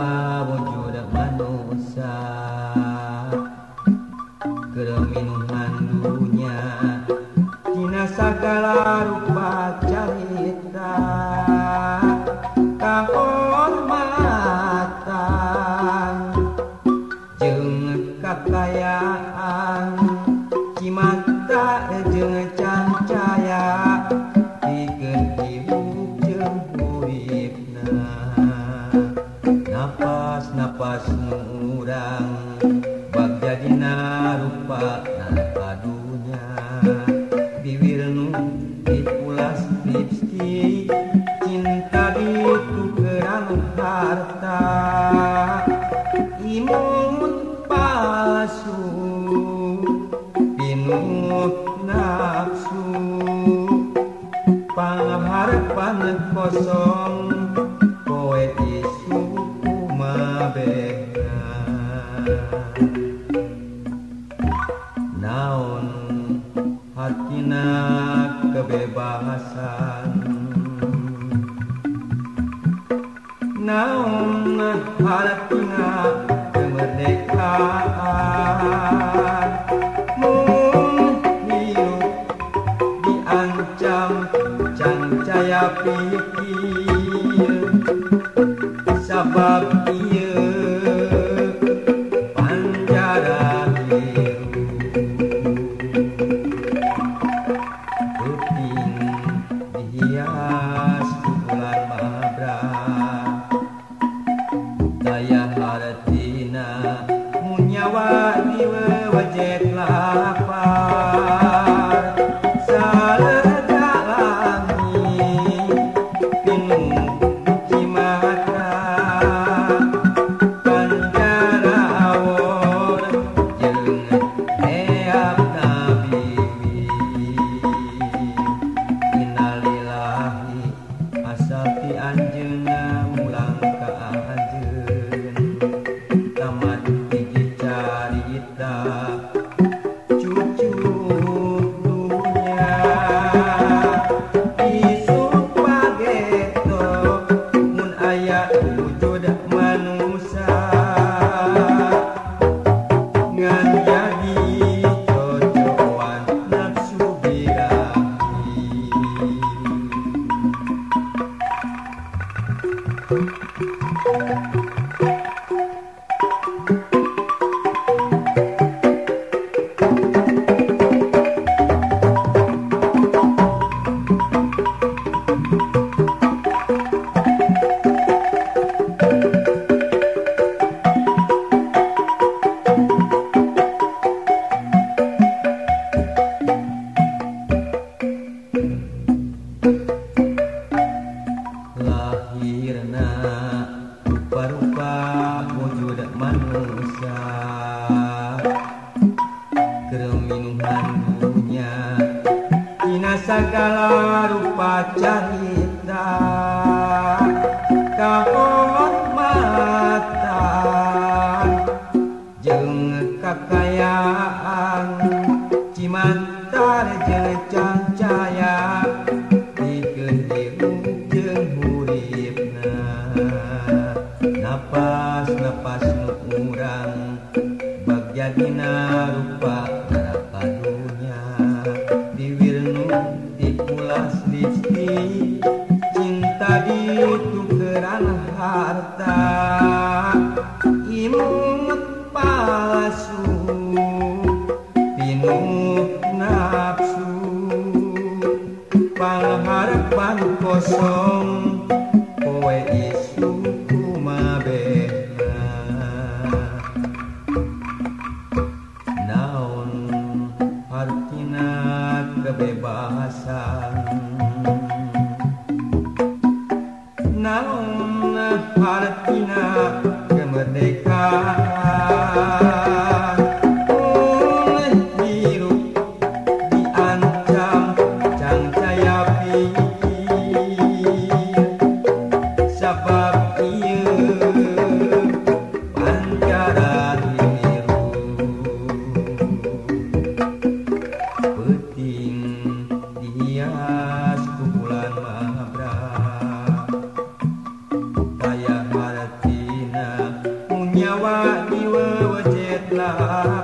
Rupa-rupa wujud manusia, kereminuhan dunia tina sagala rupa carita kahormatan jeung kakayaan cimata jeung cancaya pikeun hirup jeung huripna. Napas-napas nu urang bagja dina rupa naraka dunya, biwir nu dipulas lipstik cinta ditukeran harta, imun palsu pinuh nafsu, pangharepan kosong poe isuk kumabehna. Naon hartina kebebasan, naon hartina kemerdekaan, mun hirup diancam cancaya pikir, sabab ieu panjara hirup. Peuting dihias ku bulan mabra, daya hartina mun nyawa diwewejet lapar, salega langit pinuh cimata, panjara awor jeung eapna bibi. Innalillahi asal ti anjeunna mulang ka anjeun, tamat hiji carita cucu dunya. Isuk pageto mun aya wujud manusia, ngan jadi cocoan nafsu birahi. Lahirna rupa-rupa wujud manusia, kereminuhan dunya tina sagala rupa carita kahormatan jeung kakayaan cimantar jeung cancaya pikeun hirup jeung huripna. Napas-napas nu urang bagja dina rupa naraka dunya, biwir nu dipulas lipstik cinta ditukeran harta, imut palsu pinuh nafsu, pangharepan kosong poe isuk kumabehna. Naon Jawa diwewecet lah.